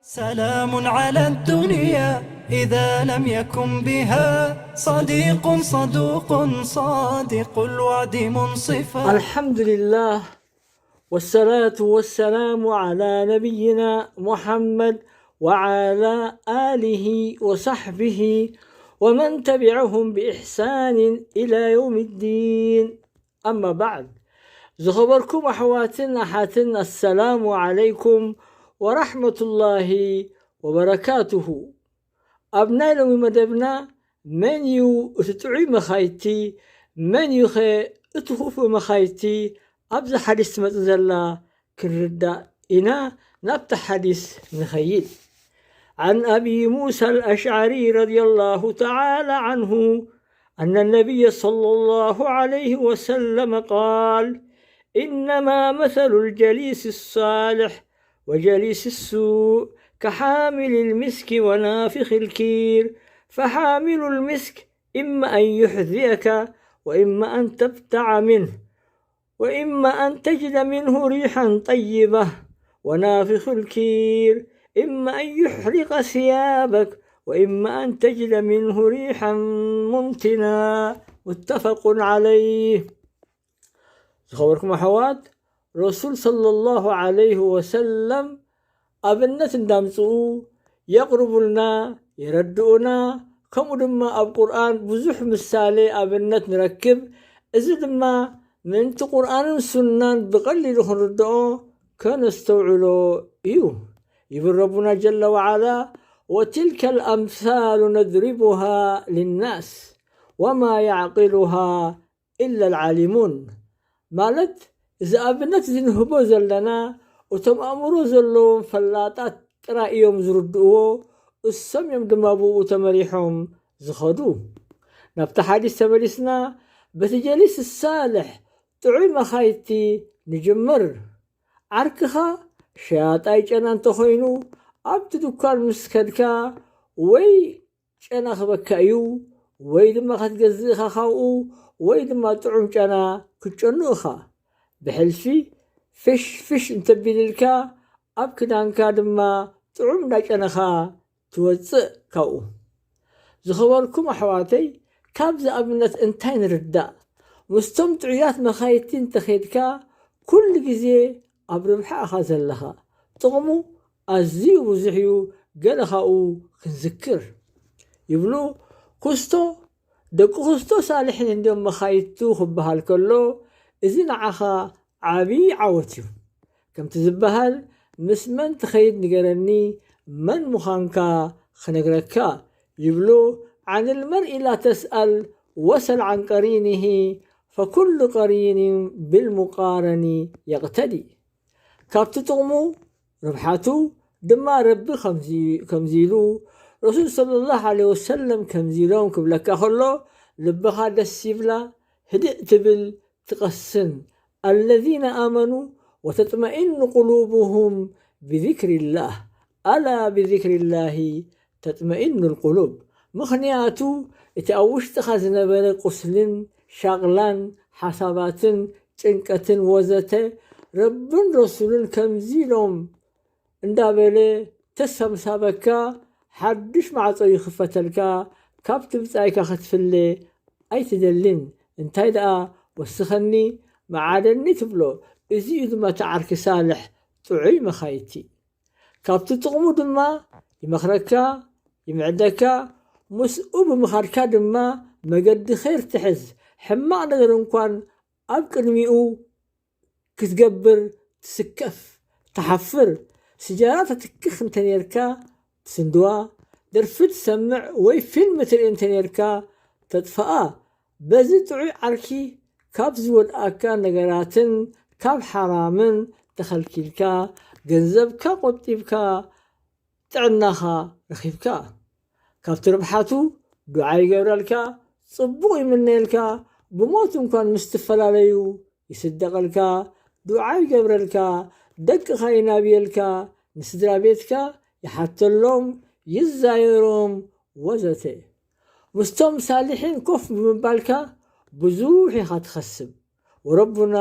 سلام على الدنيا إذا لم يكن بها صديق صدوق صادق الوعد منصفا. الحمد لله، والصلاة والسلام على نبينا محمد وعلى آله وصحبه ومن تبعهم بإحسان إلى يوم الدين. أما بعد، ዝኸበርኩም ኣሕዋትን ኣሓትን፣ ኣሰላሙ ዓለይኩም ወራሕመቱላሂ ወበረካቱሁ። ኣብ ናይ ሎሚ መደብና፣ መን እዩ እቲ ጥዑይ መኻይድቲ፣ መን እዩኸ እቲ ክፉእ መኻይድቲ፣ ኣብዛ ሓዲስ ትመጽእ ዘላ ክንርዳእ ኢና። ናብታ ሓዲስ ንኸይድ። عن أبي موسى الأشعري رضي الله تعالى عنه أن النبي صلى الله عليه وسلم قال: إنما مثل الجليس الصالح وجليس السوء كحامل المسك ونافخ الكير، فحامل المسك إما أن يحذيك وإما أن تبتاع منه، وإما أن تجد منه ريحا طيبة، ونافخ الكير إما أن يحرق ثيابك وإما أن تجد منه ريحا منتنا. متفق عليه. ዝኸበርኩም ኣሕዋት፣ ረሱል ሰለላሁ ዓለይሂ ወሰለም ኣብነት እንዳምጽኡ የቕርቡልና፣ የረድኡና። ከምኡ ድማ ኣብ ቁርኣን ብዙሕ ምሳሌ ኣብነት ንረክብ። እዚ ድማ ምእንቲ ቁርኣንን ሱናን ብቐሊሉ ክንርድኦ ከነስተውዕሎ እዩ። ይብል ረቡና ጀለ ወዓላ: وتلك الأمثال نضربها للناس وما يعقلها إلا العالمون። ማለት፣ እዚ ኣብነት እዚ ንህቦ ዘለና፣ እቶም ኣእምሮ ዘለዎም ፈላጣት ጥራይ እዮም ዝርድእዎ፣ እሶም እዮም ድማ ብኡ ተመሪሖም ዝኸዱ። ናብቲ ሓዲስ ተመሊስና፣ በቲ ጀሊስ ሳልሕ ጥዑይ መኻይድቲ ንጅምር። ዓርክኻ ሸያጣይ ጨና እንተኾይኑ፣ ኣብቲ ድኳን ምስ ከድካ፣ ወይ ጨና ክበካ እዩ፣ ወይ ድማ ክትገዝእ ኢኻ ካብኡ፣ ወይ ድማ ጥዑም ጨና ክትጨኑ ኢኻ። ብሕልፊ ፍሽ ፍሽ እንተቢልልካ፣ ኣብ ክዳንካ ድማ ጥዑም እንዳጨነኻ ትወጽእ ካብኡ። ዝኸበርኩም ኣሕዋተይ፣ ካብዚ ኣብነት እንታይ ንርዳእ? ምስቶም ጥዑያት መኻይድቲ እንተኸይድካ፣ ኩሉ ግዜ ኣብ ርብሓ ኢኻ ዘለኻ። ጥቕሙ ኣዝዩ ብዙሕ እዩ፣ ገለ ካብኡ ክንዝክር። ይብሉ፣ ኩስቶ፣ ደቂ ኩስቶ ሳልሒን እንድዮም መኻይድቱ ክበሃል ከሎ፣ እዚ ንዓኻ ዓብዪ ዓወት እዩ። ከምቲ ዝበሃል፣ ምስ መን ትኸይድ ንገረኒ፣ መን ምዃንካ ክነግረካ። ይብሉ፣ عن المرء لا تسأل وسل عن قرينه فكل قرين بالمقارن يقتدي። ካብቲ ጥቕሙ፣ ርብሓቱ ድማ ረቢ ከምዚ፣ ከምዚ ኢሉ፣ ረሱል ሰለላሁ ዐለይሂ ወሰለም ከምዚ ኢሎም ክብለካ ከሎ፣ ልብኻ ደስ ይብላ፣ ህድእ ትብል፣ ትቐስን። الذين آمنوا وتطمئن قلوبهم بذكر الله ألا بذكر الله تطمئن القلوب። ምኽንያቱ፣ እቲ ኣብ ውሽጥኻ ዝነበረ ቁስልን ሻቕላን ሓሳባትን ጭንቀትን ወዘተ፣ ረብን ረሱልን ከምዚ ኢሎም እንዳበለ ተስፋ ምስ ሃበካ፣ ሓድሽ ማዕጾ ይኽፈተልካ፣ ካብቲ ብጻይካ ክትፍለ ኣይትደልን። እንታይ ደኣ ወስኸኒ፣ መዓደኒ ትብሎ። እዚ እዩ ድማ እቲ ዓርኪ ሳልሕ ጥዑይ መኻይድቲ። ካብቲ ጥቕሙ ድማ ይመኽረካ፣ ይምዕደካ፣ ምስኡ ብምኻድካ ድማ መገዲ ኸይር ትሕዝ። ሕማቕ ነገር እንኳን ኣብ ቅድሚኡ ክትገብር ትስከፍ፣ ትሓፍር። ስጃራ ተትክኽ እንተ ኔርካ ትስንድዋ፣ ደርፊ ትሰምዕ ወይ ፊልም ትርኢ እንተ ኔርካ ተጥፍኣ። በዚ ጥዑይ ዓርኪ ካብ ዝወድኣካ ነገራትን ካብ ሓራምን ተኸልኪልካ፣ ገንዘብካ ቆጢብካ፣ ጥዕናኻ ረኺብካ። ካብቲ ርብሓቱ ዱዓ ይገብረልካ፣ ጽቡቕ ይምነየልካ፣ ብሞት እንኳን ምስ ትፈላለዩ ይስደቐልካ፣ ዱዓ ይገብረልካ፣ ደቅኻ ይናብየልካ፣ ንስድራ ቤትካ ይሓተሎም፣ ይዛየሮም ወዘተ። ምስቶም ሳልሒን ኮፍ ብምባልካ ብዙሕ ኢኻ ትኸስብ። ወረቡና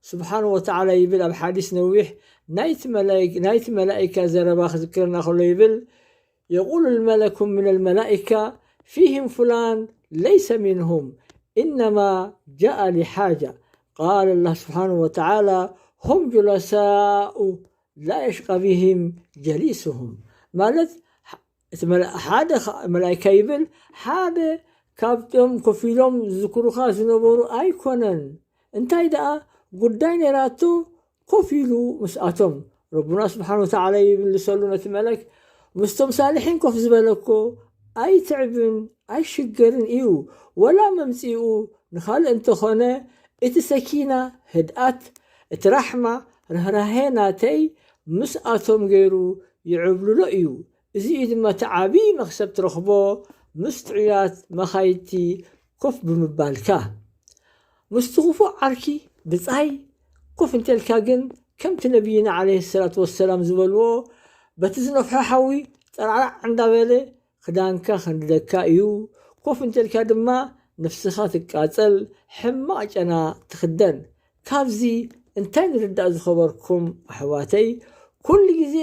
ስብሓን ወተዓላ ይብል ኣብ ሓዲስ ነዊሕ፣ ናይቲ መላእክ- ናይቲ መላእካ ዘረባ ክዝክረና ከሎ ይብል، يقول الملك من الملائكة: فيهم فلان ليس منهم، إنما جاء لحاجة. قال الله سبحانه وتعالى: هم جلساء لا يشقى بهم جليسهم. ማለት እቲ መላ- ሓደ ኸ- መላእካ ይብል ሓደ ካብቶም ኮፍ ኢሎም ዝዝክሩኻ ዝነበሩ ኣይኮነን። እንታይ ደኣ ጉዳይ ነይራቶ ኮፍ ኢሉ ምስኣቶም። ረቡና ስብሓን ወተዓላ ይምልሰሉ ነቲ መለክ፣ ምስቶም ሳልሒን ኮፍ ዝበለ እኮ ኣይትዕብን ኣይሽገርን እዩ። ወላ መምፅኡ ንኻልእ እንተኾነ እቲ ሰኪና ህድኣት እቲ ራሕማ ርህራሄ ናተይ ምስኣቶም ገይሩ ይዕብልሎ እዩ። እዚ እዩ ድማ እቲ ዓብዪ መኽሰብ ትረኽቦ ምስ ጥዑያት መኻይድቲ ኮፍ ብምባልካ። ምስቲ ክፉእ ዓርኪ ብጻይ ኮፍ እንተልካ ግን ከምቲ ነቢይና ዓለይሂ ሰላቱ ወሰላም ዝበልዎ በቲ ዝነፍሖ ሓዊ ጠራዕራዕ እንዳበለ ክዳንካ ከንድደካ እዩ። ኮፍ እንተልካ ድማ ነፍስኻ ትቃጸል፣ ሕማቕ ጨና ትኽደን። ካብዚ እንታይ ንርዳእ ዝኸበርኩም ኣሕዋተይ? ኩሉ ግዜ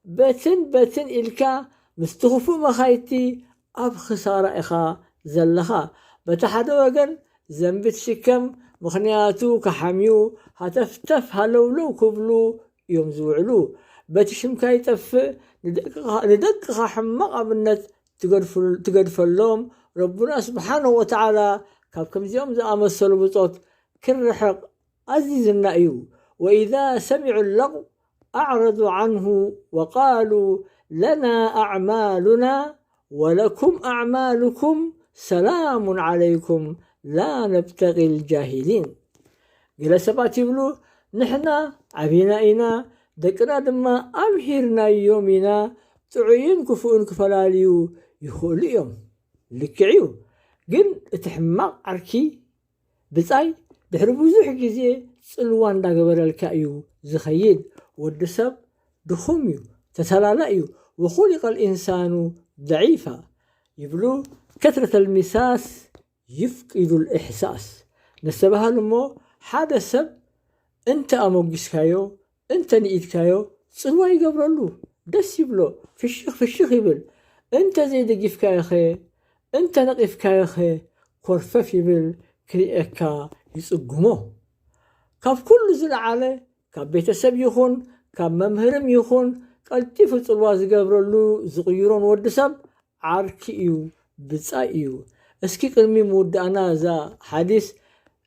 በትን በትን ኢልካ ምስቲ ክፉእ መኻይድቲ ኣብ ክሳራ ኢኻ ዘለኻ። በቲ ሓደ ወገን ዘንቢ ትሽከም፣ ምኽንያቱ ክሓምዩ ሃተፍተፍ ሃለውለው ክብሉ እዮም ዝውዕሉ። በቲ ሽምካ ይጠፍእ ንደቅኻ- ንደቅኻ ሕማቕ ኣብነት ትገድፍል- ትገድፈሎም። ረቡና ስብሓንሁ ወተዓላ ካብ ከምዚኦም ዝኣመሰሉ ብጾት ክርሕቕ ኣዚዝና እዩ። وإذا سمعوا اللغو أعرضوا عنه وقالوا لنا أعمالنا ولكم أعمالكم سلام عليكم لا نبتغي الجاهلين. ገለ ሰባት ይብሉ፣ ንሕና ዓቢና ኢና፣ ደቅና ድማ ኣምሂርናዮም ኢና፣ ጥዑይን ክፉእን ክፈላልዩ ይኽእሉ እዮም። ልክዕ እዩ፣ ግን እቲ ሕማቕ ዓርኪ ብጻይ ድሕሪ ብዙሕ ግዜ ጽልዋ እንዳገበረልካ እዩ ዝኸይድ። ወዲ ሰብ ድኹም እዩ፣ ተተላላ እዩ። وخلق الإنسان ضعيفا ይብሉ፣ كثرة المساس يفقد الإحساس። ነስተባህል እሞ ሓደ ሰብ እንተ ኣሞጊስካዮ እንተ ንኢድካዮ ጽልዋ ይገብረሉ፣ ደስ ይብሎ፣ ፍሽኽ ፍሽኽ ይብል። እንተ ዘይደጊፍካዮኸ፣ እንተ ነቒፍካዮኸ ኮርፈፍ ይብል፣ ክርእየካ ይጽግሞ። ካብ ኩሉ ዝለዓለ ካብ ቤተሰብ ይኹን ካብ መምህርም ይኹን ቀልጢፉ ጽልዋ ዝገብረሉ ዝቕይሮን ወዲ ሰብ ዓርኪ እዩ፣ ብጻይ እዩ። እስኪ ቅድሚ ምውዳእና እዛ ሓዲስ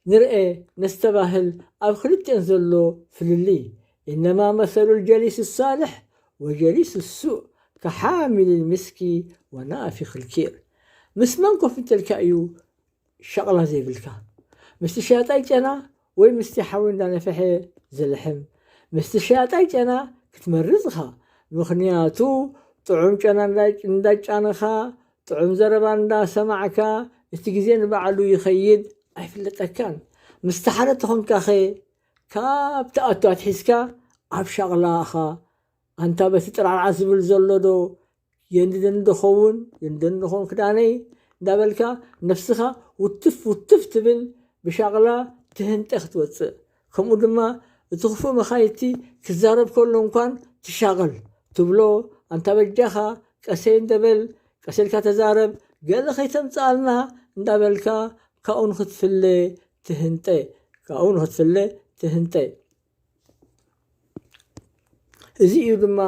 ንርኤ ነስተባህል ኣብ ክልቲኤን ዘሎ ፍልልይ። إنما مثل الجليس الصالح وجليس السوء كحامل المسك ونافخ الكير. ምስ መን ኮፍ እንተልካ እዩ ሻቕላ ዘይብልካ? ምስቲ ሸያጣይ ጨና ወይ ምስቲ ሓዊ እንዳነፈሐ ዝልሕም? ምስቲ ሸያጣይ ጨና ክትመርጽ ኢኻ። ምኽንያቱ ጥዑም ጨና እንዳ- እንዳጫንኻ ጥዑም ዘረባ እንዳሰማዕካ እቲ ግዜ ንባዕሉ ይኸይድ ኣይፍለጠካን። ምስቲ ሓደ ተኾንካኸ ካብ ትኣቱ ኣትሒዝካ ኣብ ሻቕላ ኢኻ። ኣንታ በቲ ጥራዕራዕ ዝብል ዘሎ ዶ የንድደኒ ዶ ኸውን የንድደኒ ዶ ኸውን ክዳነይ እንዳበልካ ነፍስኻ ውትፍ ውትፍ ትብል ብሻቕላ ትህንጠ ክትወፅእ። ከምኡ ድማ እቲ ክፉእ መኻይድቲ ክዛረብ ከሎ እንኳን ትሻቐል ትብሎ ኣንታ በጃኻ ቀሰይ እንደበል ቀሰልካ ተዛረብ ገለ ከይተምፅኣልና እንዳበልካ ካብኡ ንክትፍለ ትህንጠ ካብኡ ንክትፍለ ትህንጠ። እዚ እዩ ድማ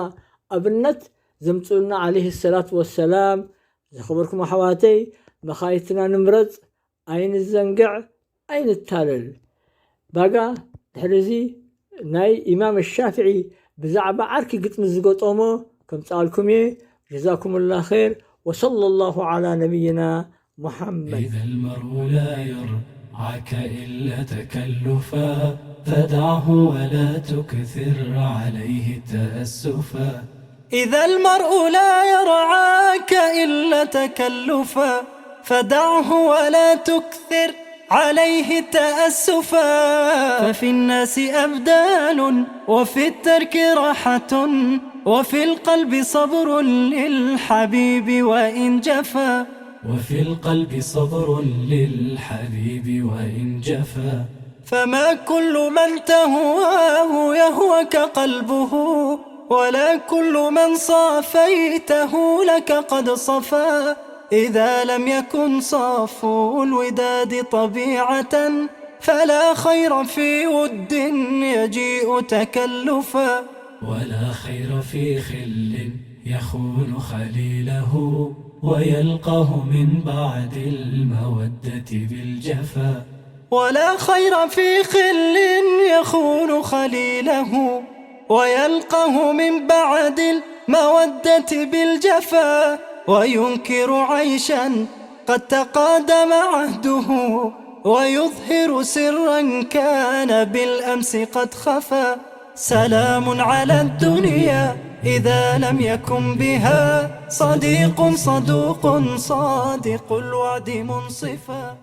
ኣብነት ዘምፅኡልና ዓለይሂ ሰላቱ ወሰላም። ዝኸበርኩም ኣሕዋተይ መኻይትና ንምረፅ ኣይንዘንግዕ ኣይንታለል። ባጋ ድሕሪ እዚ ናይ ኢማም ሻፍዒ ብዛዕባ ዓርኪ ግጥሚ ዝገጠሞ ከምፅኣልኩም እየ። ጀዛኩምላ ኸይር ወሰለ ላሁ ዓላ ነቢይና ሙሓመድ። إذا المرء لا يرعاك إلا تكلفا فدعه ولا تكثر عليه تأسفا إذا المرء لا يرعاك إلا تكلفا فدعه ولا تكثر عليه تأسفا ففي الناس أبدال وفي الترك راحة وفي القلب صبر للحبيب وإن جفا وفي القلب صبر للحبيب وإن جفا فما كل من تهواه يهوك قلبه، ولا كل من صافيته لك قد صفا. إذا لم يكن صفو الوداد طبيعة، فلا خير في ود يجيء تكلفا. ولا خير في خل يخون خليله، ويلقاه من بعد المودة بالجفا. ولا خير في خل يخون خليله، ويلقاه من بعد المودة بالجفا. وينكر عيشا قد تقادم عهده، ويظهر سرا كان بالأمس قد خفا. سلام على الدنيا إذا لم يكن بها صديق صدوق صادق الوعد منصفا.